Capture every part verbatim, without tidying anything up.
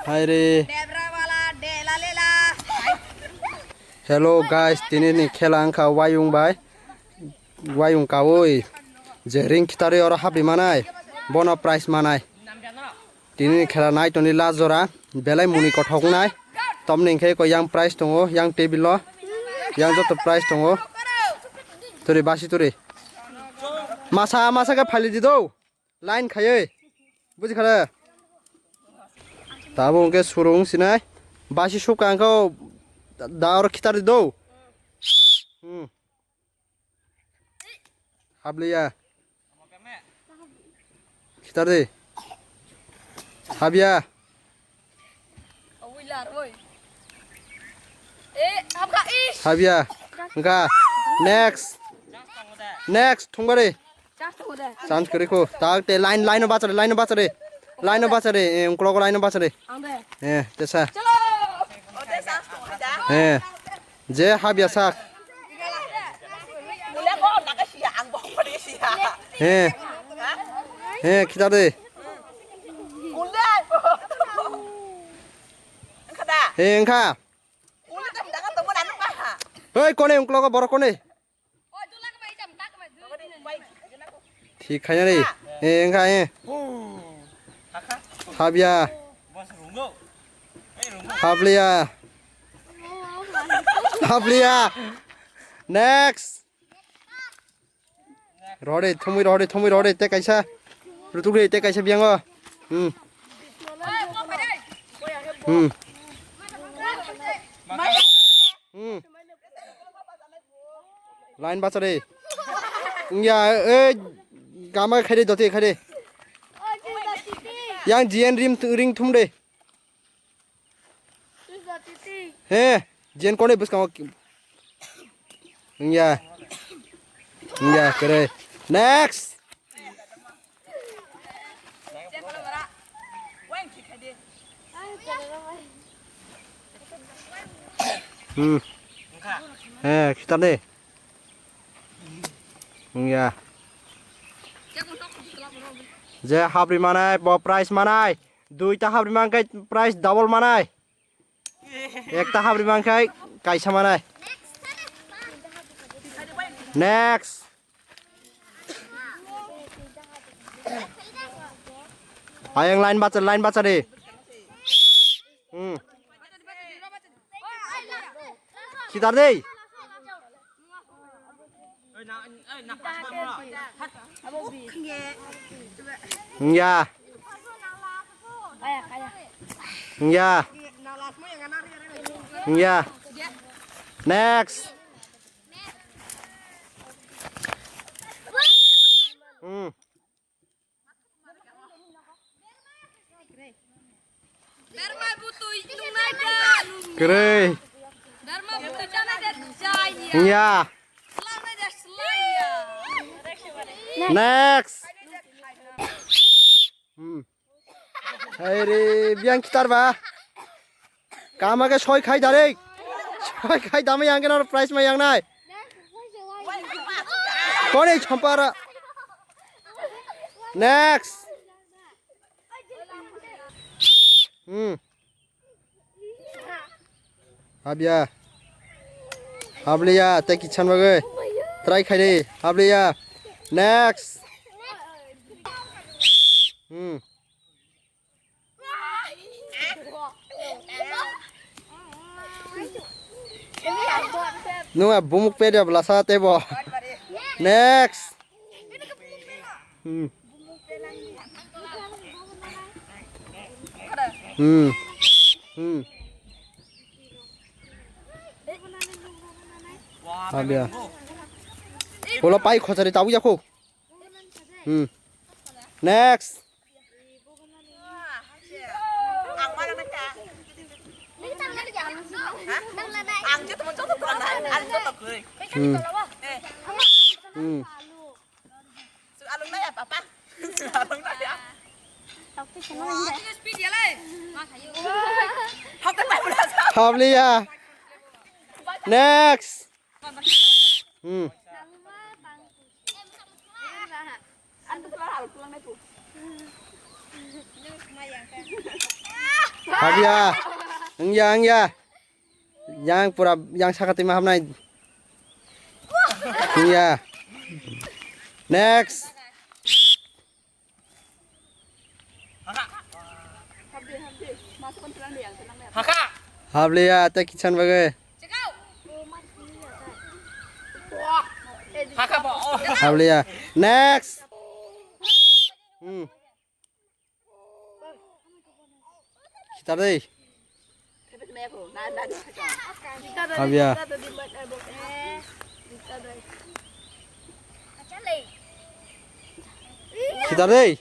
Haire. Hello guys, tini ni khela wngkha wayung bai. Wayung kawi. Je ring khitari oro hapri manai. Bono prize manai. Tini ni khela nai toni last jora. Belai muni kothok nai. Tomni hwnkhe ko yang prize tongo, yang table o. Yang joto prize tongo. Turi basi turi. Masa, masa khe phali di do. Line khayoi. Buji khare. Tabo hwnkhe surung sinai. Basi suka hwnkhe da oro khitar di do. Hmm. Habliya. Khitar di. Habya. Habya. Wngkha. Next. Next, thungbari. Chance kwrwi kho. Tak te line, line o bachari, line o bachari. Line o bachari. Eh, ungkolo line o bachari. Eh, tesa. Eh. Je habya sak. He. He, khitar de. He, wngkha. Hei, kone, ungklogo borok kone. Thik khaina ni. He, wngkha, he. Habya. Habliya. Habliya. Next. Rode, thumui rode, thumui rode, te kaisa. Rutuk de, te kaisa biango. Hmm. Hmm. Hmm. Line bachare. Wngya, eh, gama khaide, dote khaide. Yang G N rim, ring thum de. He, jen kone bwskango ki-, wngya. Wngya, kwrwi. Next. Hmm. He, khitar de. Wngya. Je hapri manai, bo prize manai. Duita hapri man khe prize double manai. Ekta hapri man khe kaisa manai. Next. Ayang line bacha, line bacha de. Hmm. Khitar de. Ya. Ya. Ya. Next. Hmm. Kwrwi. Ya. Next. Hmm. Hai re, biang kitar ba. Kama ke soi khai dare. Soi khai dama yang kena prize ma yang nai. Kone chompara. Next. Hmm. Habya. Habliya, te kichan bagwi. Try khaidi. Habliya. Next. Hmm. Nung a bumuk pedia belasa tebo. Next. Hmm. Hmm. Hmm. Habya. Bola pai khosari tabu yakho. Hmm. Next. Hmm. Hmm. Habliya. Next. Hmm. Habya. Wngya, wngya. Yang pura, yang saka twi ma hapnai. Wngya. Next. Habliya, tei kisan bagwi. Habliya. Next. Hmm. Khitar dei. Habya. Khitar dei.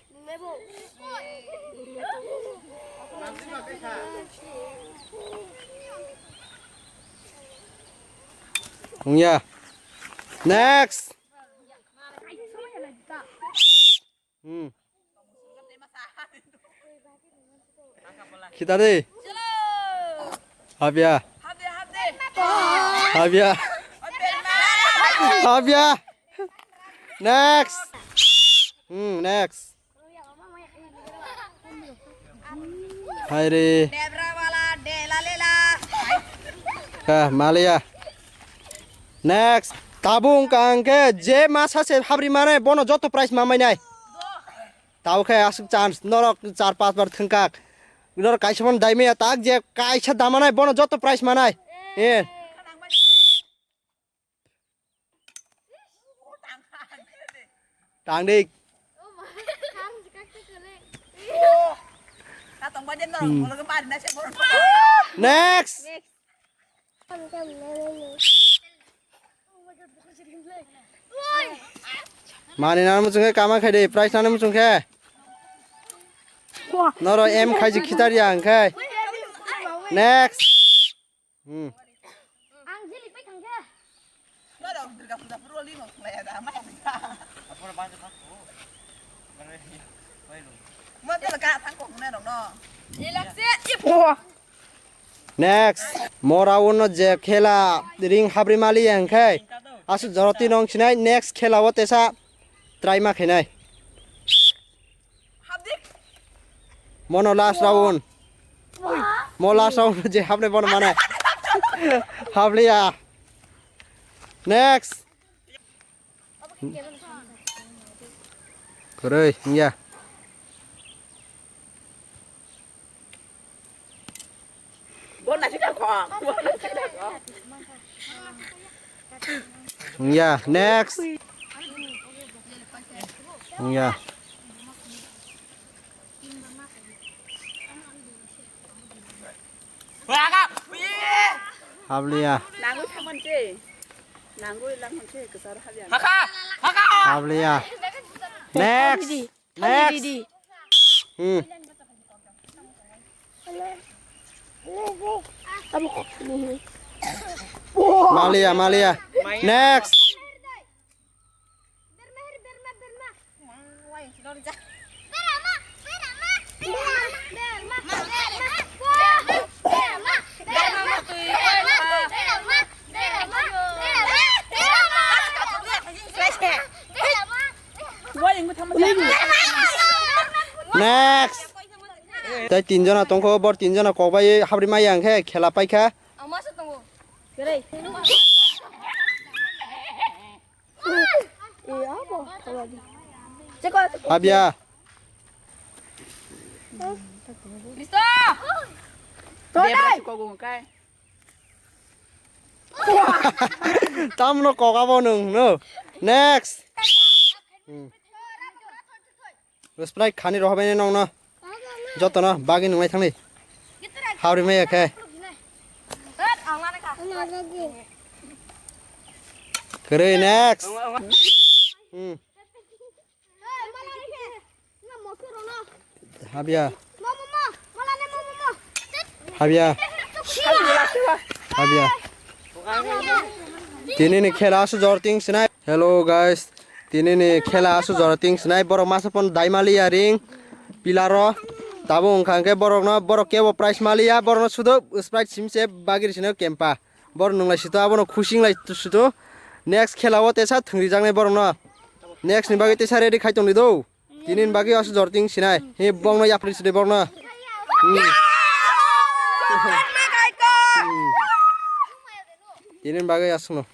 Wngya. Next. Hmm. Khitar dei. Habya. Habya. Habya. Next. Hmm, next. Hai re. Debra wala, dela lela. Ha, maliya. Next. Tabuk wngkha hwnkhe je masa se habri mane bono joto prize ma mainai. Tabuk khe aswk chance norok char panch bar thwngkak. Norok kaisa phano daimaya tak je kaisa damanai bono joto prize manai. Eh. Tang dik. Next. Mani nang muchung khe kama khai de, prize nang muchung khe. Noro em khai ji khitar ya hwnkhe. Next. Hmm. Ang jelik pai thangkhe. Norok Durga Puja phuru limo khlaiya da, mai da. Mo to ka thang kok na rok no. Next. Mo round no je khela ring habri mali ya hwnkhe. Aswk jora twi nong sinai next khela o tesa try ma khainai. Mono last round. Mo last round je hapnai bono mane. Habliya. Next. Kwrwi, wngya. Wngya, next. Wngya. Habliya. Nangwi thangmani se. Nangwi langmani se, kwcharo habliya. Habliya. Next. Next. Hmm. Maliya, maliya. Next. Next. Tei tinjona tongkho, bor tinjona kokbai habri maya hwnkhe khela paikha. Habya. Tamno kok abo nwng, no? Next. Hmm. Sprite khani rohorbaini nokno. Jotono bagwi nunglai thangni. Habri maya khe. Kwrwi next. Hmm. Habya. Habya. Habya. Tinini khela aswk jor ting sinai. Hello guys. Tinini khela aswk jor ting sinai. Borok masa pon daimaliya ring. Pilaro. Tabuk wngkha hwnkhe borokno, borok kebo prize maliya. Borokno sudo Sprite simse bagiri sino kempa. Borok nunglai sito, abono khusi wnglai sito. Next khela o tesa thwngrijaknai borokno. Next ni bagwi tesa ready khai tongdi do. Tinin bagwi aswk jorting sinai. He bongno yapri sidi bongno. Hmm. Hmm. Tinin bagwi aswkno.